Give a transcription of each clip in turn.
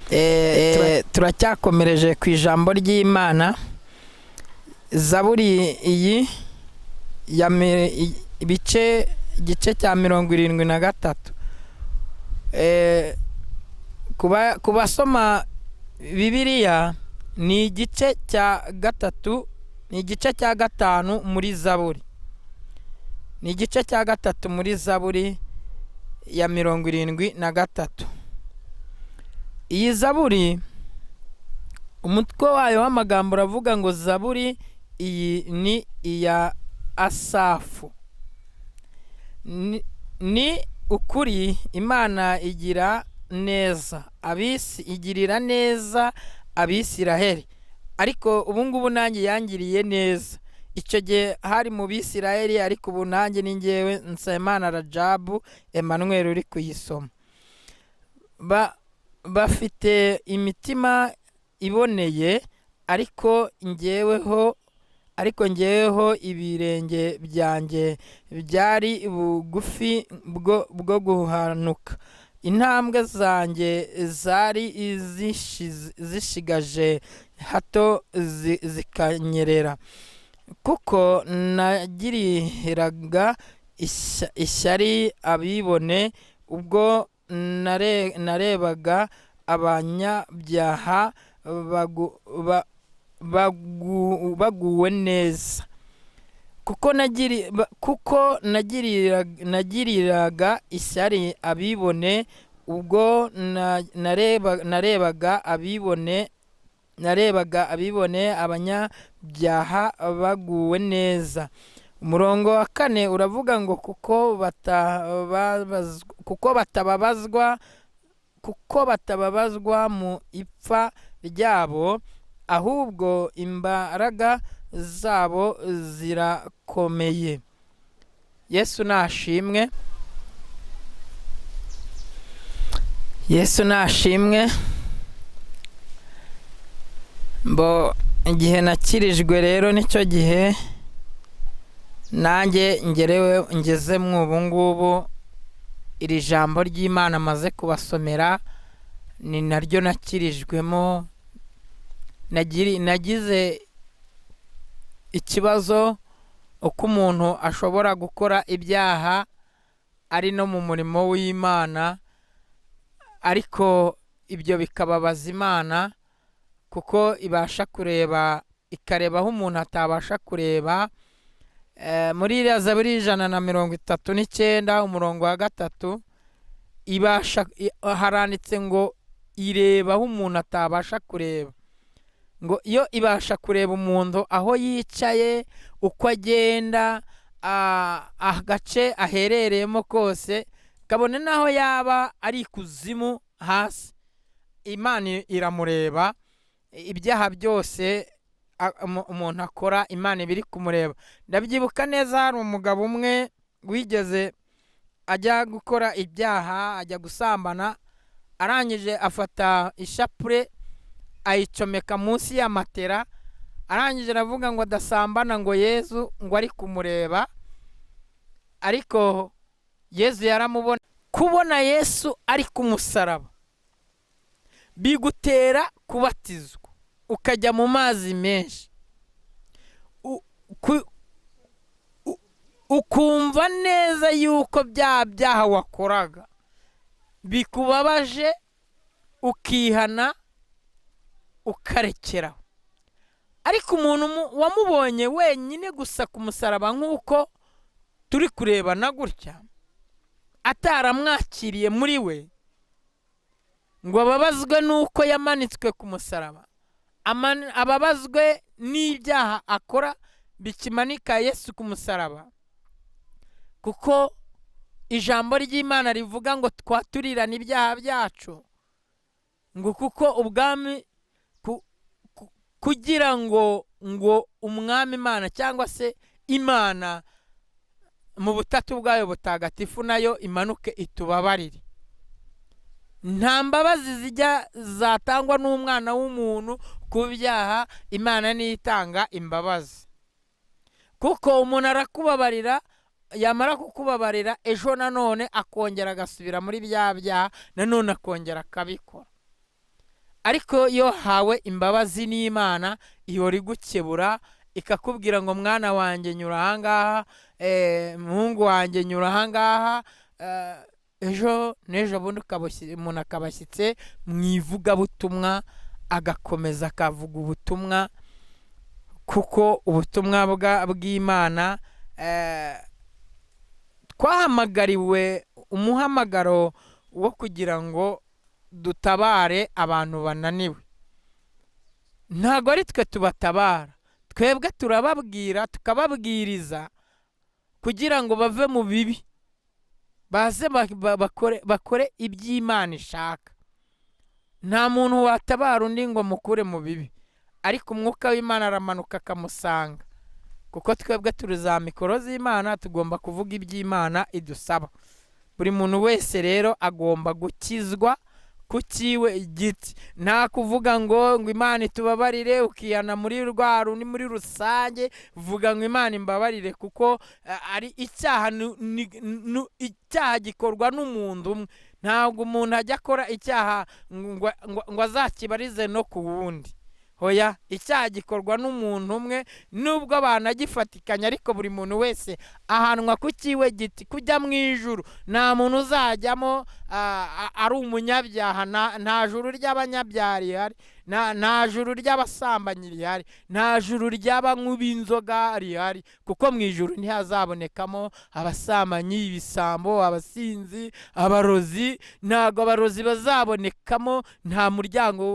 Turacyakomereje ku ijambo ry'Imana. Zaburi iyi ya ibice, igice cya 73. Ku basoma Bibiliya, ni igice cya gatatu, ni igice cya gatanu muri Zaburi, ni igice cya gatatu muri Zaburi ya 73. Iyi zaburi, umutwe wayo w'amagambo uravuga ngo: "Zaburi iyi ni iya Asafu." Ni ukuri Imana igira neza abisi, igirira neza Abisiraheli, ariko ubu ngubu nanjye yangiriye neza. Icyo gihe hari mu Bisiraheli, ariko ubu nanjye ni ngewe Nsabimana Rajabu Emmanuel uri kuyisoma. Bafite imitima iboneye, ariko ngeweho ibirenge byanjye byari bugufi bwo guhanuka, intambwe zanjye zari zishigaje hato zikanyerera, kuko nagiriraga ishyari abibone, ubwo narebaga abanyabyaha baguwe neza. Kuko nagiriraga ishyari abibone, ubwo narebaga abibone, abanyabyaha baguwe neza. Umurongo wa kane uravuga ngo: Kuko batababazwa mu ipfa ryabo, ahubwo imbaraga zabo zirakomeye." Yesu nashimwe, Yesu nashimwe. Mbo igihe nakirijwe rero, nicyo gihe nanjye ngerewe ngeze mu ubu ngubu. Iri jambo ry'Imana amaze kubasomera ni naryo nakirijwemo. Nagize ikibazo uko umuntu ashobora gukora ibyaha ari no mu murimo w'Imana, ariko ibyo bikababaza Imana, kuko ibasha kureba, ikareba aho umuntu atabasha kureba. Muri iriya Zaburi 139, umurongo wa 3, ibasha, haranditse ngo ireba aho umuntu atabasha kureba, ngo iyo ibasha kureba umuntu aho yicaye, uko agenda, agace aherereyemo kose, kabone n'aho yaba ari ikuzimu hasi, Imana iramureba. Ibyaha byose umuntu akora, Imana iba iri kumureba. Ndabyibuka neza, hari umugabo umwe wigeze ajya gukora ibyaha, ajya gusambana, arangije afata ishapure ayicomeka munsi ya matera, arangije aravuga ngo adasambana, ngo Yezu ngo ari kumureba. Ariko Yezu yaramubona. Kubona Yesu ari ku musaraba bigutera kubatizwa, ukajya mu mazi menshi, ukumva neza yuko bya byaha wakoraga bikubabaje, ukihana, ukarekeraho. Ariko umuntu wamubonye wenyine gusa ku musaraba, nk'uko turi kurebana gutya, ataramwakiriye muri we ngo ababazwe n'uko yamanitswe ku musaraba, ababazwe n'ibyaha akora bikimanika Yesu ku musaraba, kuko ijambo ry'Imana rivuga ngo twaturirane ibyaha byacu, ngo kuko ubwami kugira ngo umwami Imana, cyangwa se Imana mu butatu bwayo butagatifu, nayo imanuke itubabarire. Nta mbabazi zijya zatangwa n'umwana w'umuntu ku byaha. Imana niyo itanga imbabazi, kuko umuntu arakubabarira, yamara kukubabarira, ejo nanone akongera agasubira muri bya byaha, nanone akongera akabikora. Ariko iyo hawe imbabazi n'Imana, ihora igukebura ikakubwira ngo mwana wanjye nyura ahangaha, muhungu wanjye nyura ahangaha. Ejo n'ejo bundi umuntu akabashyitse mu ivugabutumwa, agakomeza akavuga ubutumwa, kuko ubutumwa bw'Imana twahamagariwe umuhamagaro wo kugira ngo dutabare abantu bananiwe. Ntabwo ari twe tubatabara, twebwe turababwira tukababwiriza kugira ngo bave mu bibi, baze bakore iby'Imana ishaka. Nta muntu watabara undi ngo mukure mu bibi, ariko umwuka w'Imana aramanuka akamusanga, kuko twebwe turi za mikoro z'Imana, tugomba kuvuga iby'Imana idusaba. Buri muntu wese rero agomba gukizwa ku cyiwe igiti, nta kuvuga ngo Imana itubabarire ukihana muri rwa rundi muri rusange, vuga ngo Imana imbabarire, kuko ari icyaha. Icyaha gikorwa n'umuntu umwe, ntabwo umuntu ajya akora icyaha ngo azakibarize no ku wundi. Hoya, icyaha gikorwa n'umuntu umwe, nubwo banagifatikanya, ariko buri muntu wese ahanwa ku cyiwe giti. Kujya mu ijuru nta muntu uzajyamo ari umunyabyaha, nta juru ry'abanyabyaha rihari, nta juru ry'abasambanyi rihari, nta juru ry'abanywi b'inzoga rihari, kuko mu ijuru ntihazabonekamo abasambanyi, ibisambo, abasinzi, abarozi. Ntabwo abarozi bazabonekamo, nta muryango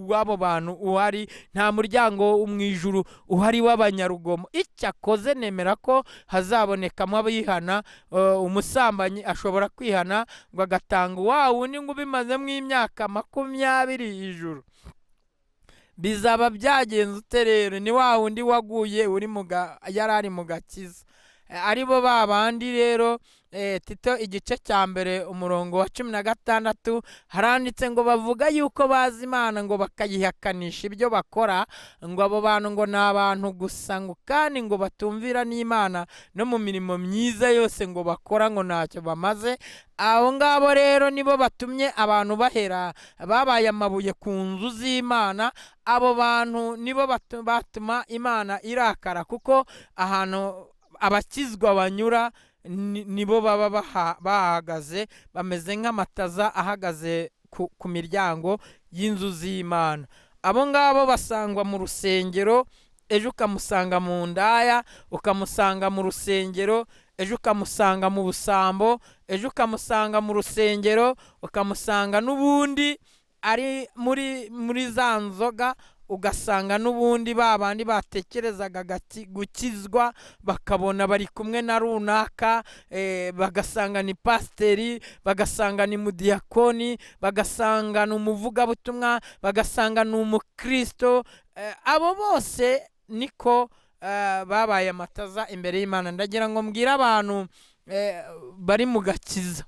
w'abo bantu uhari, nta muryango mu ijuru uhari w'abanyarugomo. Icyakoze nemera ko hazabonekamo abihana. Umusambanyi ashobora kwihana ngo agatanga wa wundi ngo ubimazemo imyaka 20 ijuru. Bizaba byagenze ute rero? Ni wa wundi waguye yari ari mu gakiza, aribo ba bandi rero. Tito igice cya 1 umurongo wa 16 haranditse ngo bavuga yuko bazi Imana ngo bakayihakanisha ibyo bakora, ngo abo bantu ngo ni abantu gusa, ngo kandi ngo batumvira n'Imana no mu mirimo myiza yose ngo bakora ngo ntacyo bamaze. Abo ngabo rero nibo batumye abantu bahera, babaye amabuye ku nzu z'Imana. Abo bantu nibo batuma Imana irakara, kuko ahantu abakizwa banyura nibo baba bahagaze, bameze nk'amataza ahagaze ku miryango y'inzu z'Imana. Abo ngabo basangwa mu rusengero, ejo ukamusanga mu ndaya, ukamusanga mu rusengero, ejo ukamusanga mu busambo, ejo ukamusanga mu rusengero, ukamusanga n'ubundi ari muri za nzoga, ugasanga n'ubundi ba bandi batekerezaga gukizwa bakabona bari kumwe na runaka, bagasanga ni pasiteri, bagasanga ni mudiyakoni, bagasanga ni umuvugabutumwa, bagasanga ni umukristo. Abo bose niko babaye amataza imbere y'Imana. Ndagira ngo mbwire abantu bari mu gakiza,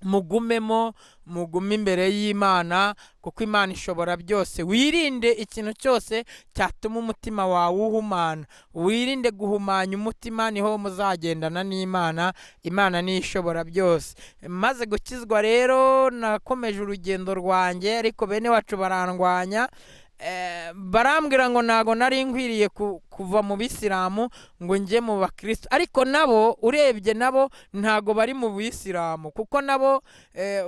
mugumemo, mugume imbere y'Imana, kuko Imana ishobora byose. Wirinde ikintu cyose cyatuma umutima wawe uhumana, wirinde guhumanya umutima, niho muzagendana n'Imana. Imana niyo ishobora byose. Maze gukizwa rero nakomeje urugendo rwanjye, ariko bene wacu barandwanya, barambwira ngo ntago nari nkwiriye kuva mu bisilamu ngo njye mu bakristo. Ariko nabo urebye nabo ntago bari mu bisilamu, kuko nabo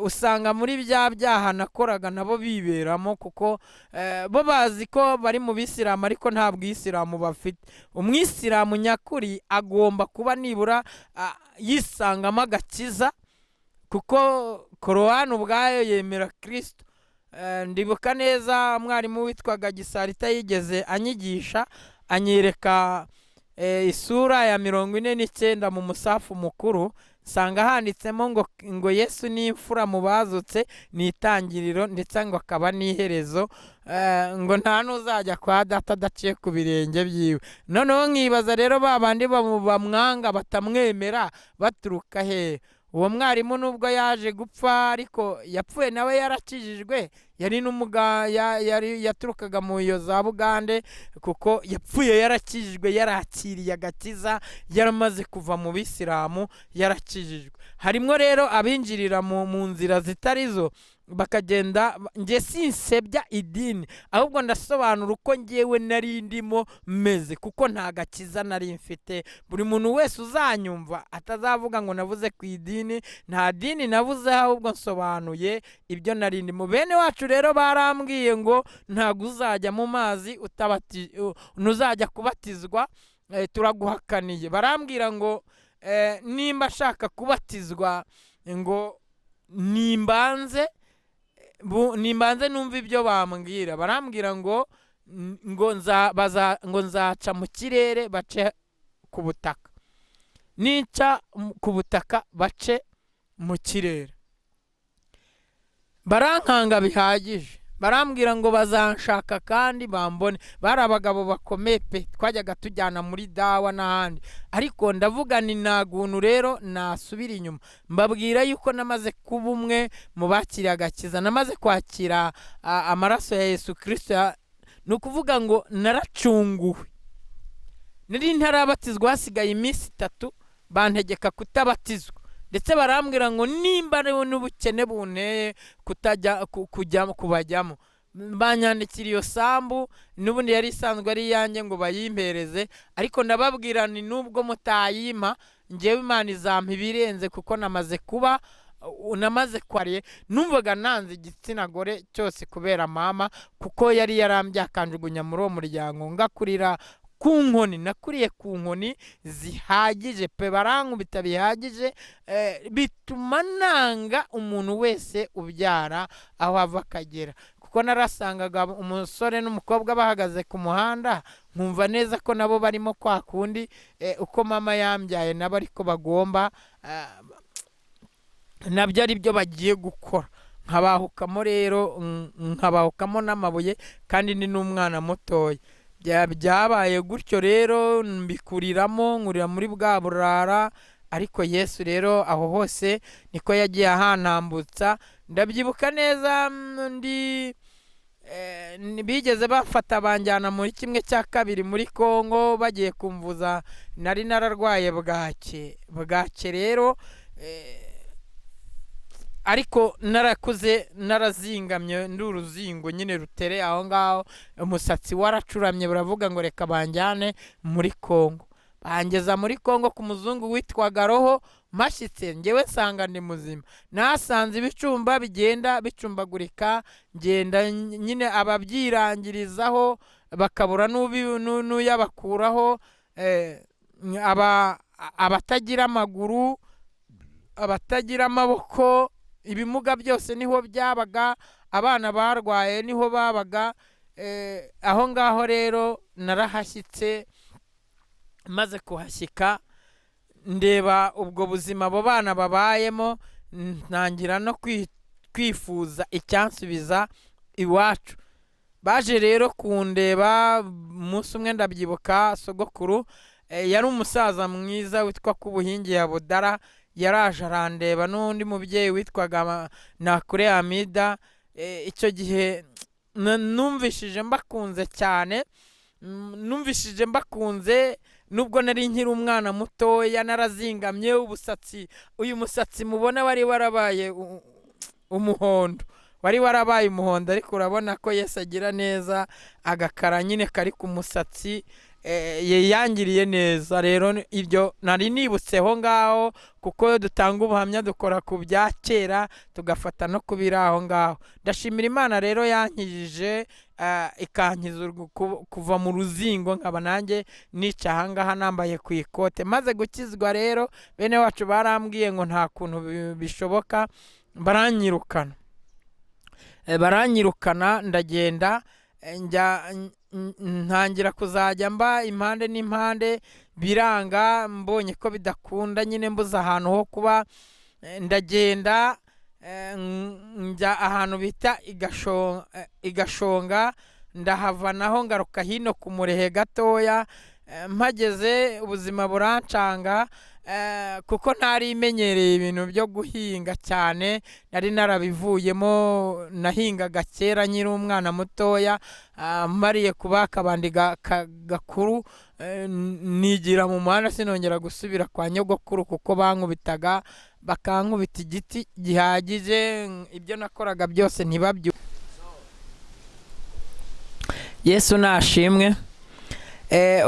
usanga muri bya byaha nakoraga nabo biberamo, kuko bo bazi ko bari mu bisilamu ariko nta bwisilamu bafite. Umwisilamu nyakuri agomba kuba nibura yisangamo agakiza, kuko Korowani ubwayo yemera Kristo. Ndibuka neza mwarimu witwaga Gisarita yigeze anyigisha, anyereka isura ya 49 mu musafu mukuru, nsanga handitsemo ngo Yesu ni imfura mu bazutse, ni itangiriro ndetse ngo akaba n'iherezo, ngo nta n'uzajya kwa data adaciye ku birenge byiwe. Noneho nkibaza rero ba bandi bamwanga batamwemera baturuka hehe? Uwo mwarimu nubwo yaje gupfa, ariko yapfuye nawe yarakijijwe, Yari n'umuga yari yaturukaga mu iyo za Bugande, kuko yapfuye yarakijijwe, yarakiriye agakiza, yaramaze kuva mu bisilamu, yarakijijwe. Harimo rero abinjirira mu nzira zitari zo, bakagenda. Njye sinsebya idini, ahubwo ndasobanura uko ngewe nari ndimo meze, kuko nta gakiza nari mfite. Buri muntu wese uzanyumva atazavuga ngo navuze ku idini. Nta dini navuze, ahubwo nsobanuye ibyo nari ndimo. Bene wacu rero barambwiye ngo ntabwo uzajya mu mazi ntuzajya kubatizwa, turaguhakaniye. Barambwira ngo nimba ashaka kubatizwa ngo nimbanze nimbanze numva ibyo bambwira. Barambwira ngo ngo nzaca mu kirere bace ku butaka, nica ku butaka bace mu kirere. Barankanga bihagije, barambwira ngo bazanshaka kandi bambone. Bari abagabo bakomeye pe, twajyaga tujyana muri dawa n'ahandi. Ariko ndavuga ni nta guntu rero nasubira inyuma. Mbabwira yuko namaze kuba umwe mu bakiriye agakiza, namaze kwakira amaraso ya Yesu Kirisito. Ni ukuvuga ngo naracunguwe. Nari ntarabatizwa, hasigaye iminsi 3 bantegeka kutabatizwa, ndetse barambwira ngo nimba ari n'ubukene bunteye kutajya kujya kubajyamo. Banyandikira iyo sambu n'ubundi yari isanzwe ari iyanjye ngo bayimpereze, ariko ndababwira ni nubwo mutayimpa ngewe Imana izampa ibirenze, kuko namaze kuba namaze kwariye. Numvaga nanze igitsina gore cyose kubera mama, kuko yari yarambye akanjugunya muri uwo muryango, ngakurira ku nkoni. Nakuriye ku nkoni zihagije pe, barankubita bihagije, bituma nanga umuntu wese ubyara aho ava akagera, kuko narasangaga umusore n'umukobwa bahagaze ku muhanda, nkumva neza ko nabo barimo kwa kundi, uko mama yambyaye nabo ariko bagomba, nabyo ari byo bagiye gukora. Nkabahukamo rero, nkabahukamo n'amabuye, kandi ni n'umwana mutoya. Byabaye gutyo rero, mbikuriramo, nkurira muri bwa burara. Ariko Yesu rero aho hose niko yagiye ahantambutsa. Ndabyibuka neza, ndi bigeze bafata banjyana muri 1/2 muri Kongo, bagiye kumvuza. Nari nararwaye bwake bwake rero, ariko narakuze narazingamye, ndi uruzingo nyine rutereye aho ngaho, umusatsi waracuramye. Baravuga ngo reka banjyane muri Kongo. Bangeza muri Kongo ku muzungu witwaga Roho. Mashyitse ngewe nsanga ndi muzima, nasanze ibicumba bigenda bicumbagurika, ngenda nyine ababyirangirizaho bakabura n'uyabakuraho, abatagira amaguru, abatagira amaboko, ibimuga byose niho byabaga, abana barwaye niho babaga. Aho ngaho rero narahashyitse. Maze kuhashyika ndeba ubwo buzima abo bana babayemo, ntangira no kwifuza icyansubiza iwacu. Baje rero kundeba umunsi umwe, ndabyibuka, sogokuru yari umusaza mwiza witwa Kubuhingi ya Budara, yaraje arandeba, n'undi mubyeyi witwaga Nakure Amida. Icyo gihe numvishije mbakunze cyane, numvishije mbakunze nubwo nari nkiri umwana mutoya, narazingamye ubusatsi. Uyu musatsi mubona wari warabaye umuhondo, wari warabaye umuhondo, ariko urabona ko Yesu agira neza, agakara nyine kari ku musatsi, yangiriye neza. Rero ibyo nari nibutseho ngaho, kuko dutanga ubuhamya dukora ku bya kera, tugafata no kubiri aho ngaho. Ndashimira Imana rero yankijije, ikankiza kuva mu ruzingo, nkaba nanjye nica aha ngaha nambaye ku ikote. Maze gukizwa rero bene wacu barambwiye ngo nta kuntu bishoboka, baranyirukana. Baranyirukana ndagenda, njya ntangira kuzajya mba impande n'impande, biranga. Mbonye ko bidakunda nyine, mbuze ahantu ho kuba, ndagenda, njya ahantu bita Igashonga, ndahava naho ngaruka hino ku Murehe gatoya. Mpageze ubuzima burancanga. Kuko ntari imenyereye ibintu byo guhinga cyane, nari narabivuyemo. Nahingaga kera nkiri umwana mutoya, mariye kuba akabandi gakuru, nigira mu muhanda, sinongera gusubira kwa nyogokuru kuko bankubitaga, bakankubita igiti gihagije, ibyo nakoraga byose ntibabyu. Yesu nashimwe.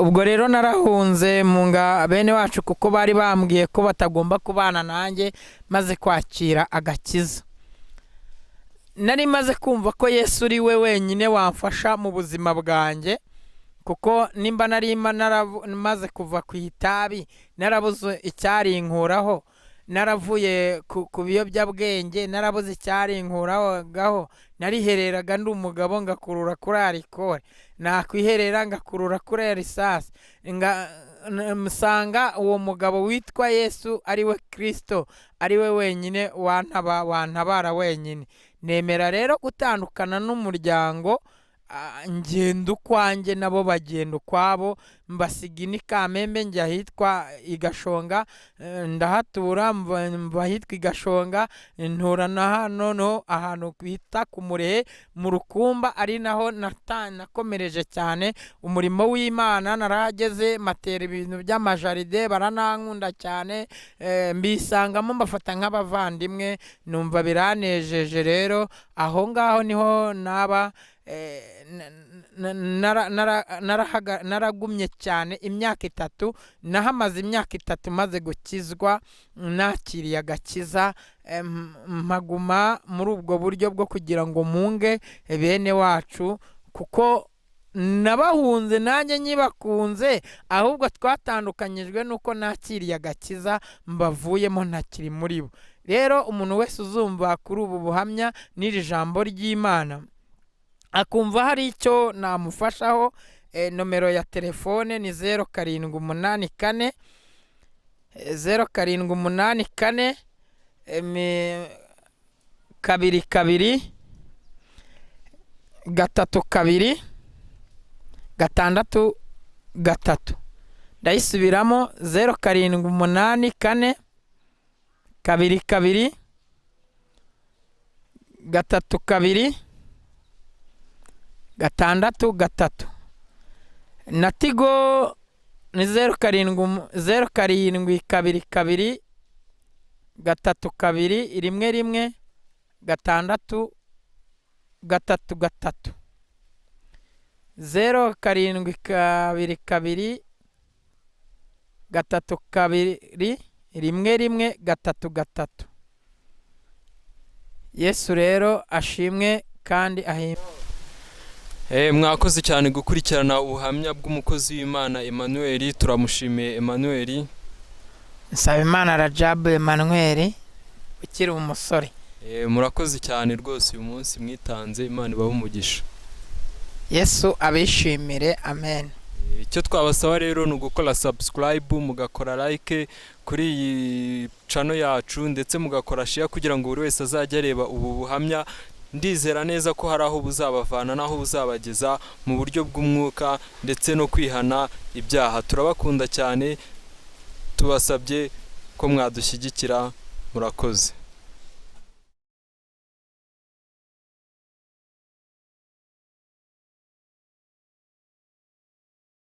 Ubwo rero narahunze munga bene wacu kuko bari bambwiye ko batagomba kubana nanjye maze kwakira agakiza. Nari maze kumva ko Yesu uri we wenyine wamfasha mu buzima bwanjye, kuko nimba nari maze kuva ku itabi, narabuze icyarinkuraho, naravuye ku biyobyabwenge, narabuze icyarinkuraho, narihereraga ndi umugabo ngakurura kuri arikore, nakwiherera ngakurura kuri risasi, nsanga uwo mugabo witwa Yesu ari we Kristo, ari we wenyine wantabara wenyine. Nemera rero gutandukana n'umuryango, ngenda ukwanjye nabo bagenda ukwabo, mbasiga ini Kamembe njya ahitwa i Gashonga, ndahatura, mva ahitwa i Gashonga ntura na hano no ahantu bita ku Murehe mu Rukumba, ari naho nakomereje cyane umurimo w'Imana. Narahageze matera ibintu by'amajaride, baranankunda cyane, mbisangamo mbafata nk'abavandimwe, numva biranejeje. Rero aho ngaho niho naba naragumye cyane imyaka 3. Nahamaze imyaka 3 maze gukizwa, nakiriye agakiza, mpaguma muri ubwo buryo bwo kugira ngo munge bene wacu, kuko nabahunze nanjye nyibakunze, ahubwo twatandukanyijwe nuko nakiriye agakiza mbavuyemo ntakiri muri bo. Rero umuntu wese uzumva kuri ubu buhamya n'iri jambo ry'Imana akumva hari icyo namufashaho, nomero ya telefone ni 0784, 0784, 22 32 6 3. Ndayisubiramo 0784 22 32 6 3. Na Tigo ni 07 07 22 3 2 1 1 6 3 3. 07 22 3 2 1 1 3 3. Yesu rero ashimwe kandi ahimwe. Mwakoze cyane gukurikirana ubuhamya bw'umukozi w'Imana Emmanuel. Turamushimiye Emmanuel. Nsabimana Rajabu Emmanuel ukiri umusore. Murakoze cyane rwose uyu munsi mwitanze, Imana ibahe umugisha. Yesu abishimire, amen. Icyo twabasaba rero ni ugukora subscribe, mugakora like kuri iyi channel yacu, ndetse mugakora share kugira ngo buri wese azajye areba ubu buhamya. Ndizera neza ko hari aho buzabavana n'aho buzabageza mu buryo bw'umwuka ndetse no kwihana ibyaha. Turabakunda cyane, tubasabye ko mwadushyigikira. Murakoze.